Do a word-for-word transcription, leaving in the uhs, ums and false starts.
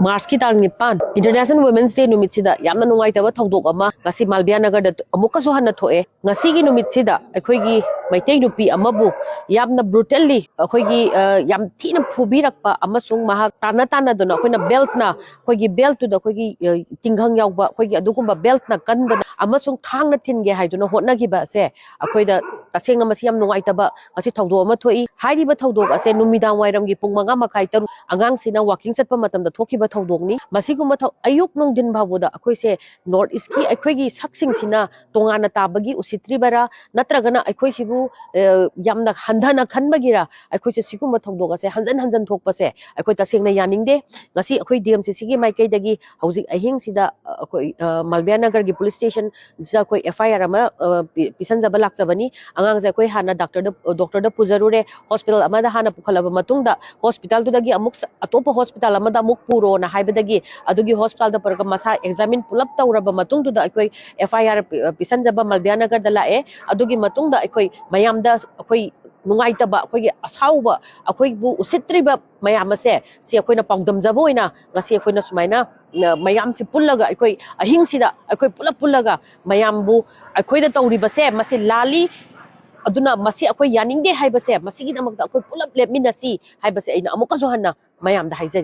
ꯃꯥꯔꯆꯀꯤ ꯇꯥꯡ ꯅꯤꯄꯥꯟ, International Women's Day ꯅꯨꯃꯤꯠꯁꯤꯗ ꯌꯥꯝꯅ ꯅꯨꯡꯉꯥꯏꯇꯕ ꯊꯧꯗꯣꯛ ꯑꯃ ꯉꯁꯤ ꯃꯥꯜꯕꯤꯌꯥ ꯅꯒꯔꯗ ꯑꯃꯨꯛꯀꯁꯨ ꯍꯟꯅ ꯊꯣꯛꯑꯦ꯫ ꯉꯁꯤꯒꯤ ꯅꯨꯃꯤꯠꯁꯤꯗ ꯑꯩꯈꯣꯏꯒꯤ ꯃꯩꯇꯩ ꯅꯨꯄꯤ ꯑꯃꯕꯨ ꯌꯥꯝꯅ brutally ꯑꯩꯈꯣꯏꯒꯤ, ꯑ, ꯌꯥꯝ ꯊꯤꯅ ꯐꯨꯕꯤꯔꯛꯄ ꯑꯃꯁꯨꯡ ꯃꯍꯥꯛ ꯇꯥꯟꯅ ꯇꯥꯟꯅꯗꯨꯅ ꯑꯩꯈꯣꯏꯅ beltꯅ, ꯑꯩꯈꯣꯏꯒꯤ beltꯇꯨꯗ ꯑꯩꯈꯣꯏꯒꯤ, ꯑ, ꯇꯤꯡꯈꯪ ꯌꯥꯎꯕ ꯑꯩꯈꯣꯏꯒꯤ ꯑꯗꯨꯒꯨꯝꯕ beltꯅ ꯀꯟꯗꯅ ꯑꯃꯁꯨꯡ ꯊꯥꯡꯅ ꯊꯤꯟꯒꯦ ꯍꯥꯏꯗꯨꯅ ꯍꯣꯠꯅꯈꯤꯕ ꯑꯁꯦ ꯑꯩꯈꯣꯏꯗ ꯇꯁꯦꯡꯅ ꯃꯁꯤ ꯌꯥꯝ ꯅꯨꯡꯉꯥꯏꯇꯕ ꯉꯁꯤ ꯊꯧꯗꯣꯛ ꯑꯃ ꯊꯣꯛꯏ꯫ ꯍꯥꯏꯔꯤꯕ ꯊꯧꯗꯣꯛ ꯑꯁꯦ ꯅꯨꯃꯤꯗꯥꯡ ꯋꯥꯏꯔꯝꯒꯤ ꯄꯨꯡ ꯃꯉꯥ ꯃꯈꯥꯏ, ꯇꯔꯨꯛ, ꯑꯉꯥꯡꯁꯤꯅ walking ꯆꯠꯄ ꯃꯇꯝꯗ ꯊꯣꯛꯈꯤꯕ ꯊꯧꯗꯣꯛꯅꯤ꯫ ꯃꯁꯤꯒꯨꯝꯕ ꯊꯧ-, ꯑꯌꯨꯛ ꯅꯨꯡꯊꯤꯟ ꯐꯥꯎꯕꯗ ꯑꯩꯈꯣꯏꯁꯦ North Eastꯀꯤ ꯑꯩꯈꯣꯏꯒꯤ ꯁꯛꯁꯤꯡꯁꯤꯅ ꯇꯣꯉꯥꯟꯅ ꯇꯥꯕꯒꯤ ꯎꯁꯤꯠꯇ꯭ꯔꯤꯕꯔꯥ, ꯅꯠꯇ꯭ꯔꯒꯅ ꯑꯩꯈꯣꯏꯁꯤꯕꯨ, ꯑ, ꯌꯥꯝꯅ ꯍꯟꯊꯅ ꯈꯟꯕꯒꯤꯔ, ꯑꯩꯈꯣꯏꯁꯦ ꯁꯤꯒꯨꯝꯕ ꯊꯧꯗꯣꯛ ꯑꯁꯦ ꯍꯟꯖꯟ ꯍꯟꯖꯟ ꯊꯣꯛꯄꯁꯦ ꯑꯩꯈꯣꯏ ꯇꯁꯦꯡꯅ ꯌꯥꯅꯤꯡꯗꯦ꯫ ꯉꯁꯤ ꯑꯩꯈꯣꯏ DMCCꯒꯤ ꯃꯥꯏꯀꯩꯗꯒꯤ ꯍꯧꯖꯤꯛ ꯑꯍꯤꯡꯁꯤꯗ, ꯑ, ꯑꯩꯈꯣꯏ, ꯑ, ꯃꯥꯜꯕꯤꯌꯥ ꯅꯒꯔꯒꯤ police stationꯁꯤꯗ ꯑꯩꯈꯣꯏ FIR ꯑꯃ, ꯑ, ꯄꯤ-, ꯄꯤꯁꯟꯖꯕ ꯂꯥꯛꯆꯕꯅꯤ꯫ ꯑꯉꯥꯡꯁꯦ ꯑꯩꯈꯣꯏ ꯍꯥꯟꯅ doctorꯗ, doctorꯗ ꯄꯨꯖꯔꯨꯔꯦ꯫ Hospital ꯑꯃꯗ ꯍꯥꯟꯅ ꯄꯨꯈꯠꯂꯕ ꯃꯇꯨꯡꯗ, hospitalꯗꯨꯗꯒꯤ ꯑꯃꯨꯛ ꯁ-, ꯑꯇꯣꯞꯄ hospital ꯑꯃꯗ ꯑꯃꯨꯛ ꯄꯨꯔꯣꯅ ꯍꯥꯏꯕꯗꯒꯤ, ꯑꯗꯨꯒꯤ hospitalꯗ ꯄꯨꯔꯒ ꯃꯁꯥ examine ꯄꯨꯂꯞ ꯇꯧꯔꯕ ꯃꯇꯨꯡꯗꯨꯗ ꯑꯩꯈꯣꯏ FIR ꯄꯤ-, ꯄꯤꯁꯟꯖꯕ ꯃꯥꯜꯕꯤꯌꯥ ꯅꯒꯔꯗ ꯂꯥꯛꯑꯦ꯫ ꯑꯗꯨꯒꯤ ꯃꯇꯨꯡꯗ ꯑꯩꯈꯣꯏ ꯃꯌꯥꯝꯗ ꯑꯩꯈꯣꯏ ꯅꯨꯡꯉꯥꯏꯇꯕ, ꯑꯩꯈꯣꯏꯒꯤ ꯑꯁꯥꯎꯕ, ꯑꯩꯈꯣꯏꯕꯨ ꯎꯁꯤꯠꯇ꯭ꯔꯤꯕ ꯃꯌꯥꯝ ꯑꯁꯦ, ꯁꯤ ꯑꯩꯈꯣꯏꯅ ꯄꯥꯎꯗꯝꯖꯕ ꯑꯣꯏꯅ ꯉꯁꯤ ꯑꯩꯈꯣꯏꯅ ꯁꯨꯃꯥꯏꯅ, ꯑ, ꯃꯌꯥꯝꯁꯤ ꯄꯨꯜꯂꯒ, ꯑꯩꯈꯣꯏ ꯑꯍꯤꯡꯁꯤꯗ ꯑꯩꯈꯣꯏ ꯄꯨꯂꯞ ꯄꯨꯜꯂꯒ ꯃꯌꯥꯝꯕꯨ ꯑꯩꯈꯣꯏꯗ ꯇꯧꯔꯤꯕꯁꯦ ꯃꯁꯤ ꯂꯥꯜꯂꯤ, ꯑꯗꯨꯅ ꯃꯁꯤ ꯑꯩꯈꯣꯏ ꯌꯥꯅꯤꯡꯗꯦ ꯍꯥꯏꯕꯁꯦ, ꯃꯁꯤꯒꯤꯗꯃꯛꯇ ꯑꯩꯈꯣꯏ ꯄꯨꯂꯞ ꯂꯦꯞꯃꯤꯟꯅꯁꯤ ꯍꯥꯏꯕꯁꯦ ꯑꯩꯅ ꯑꯃꯨꯛꯀꯁꯨ ꯍꯟꯅ ꯃꯌꯥꯝꯗ ꯍꯥꯏꯖꯔꯤ꯫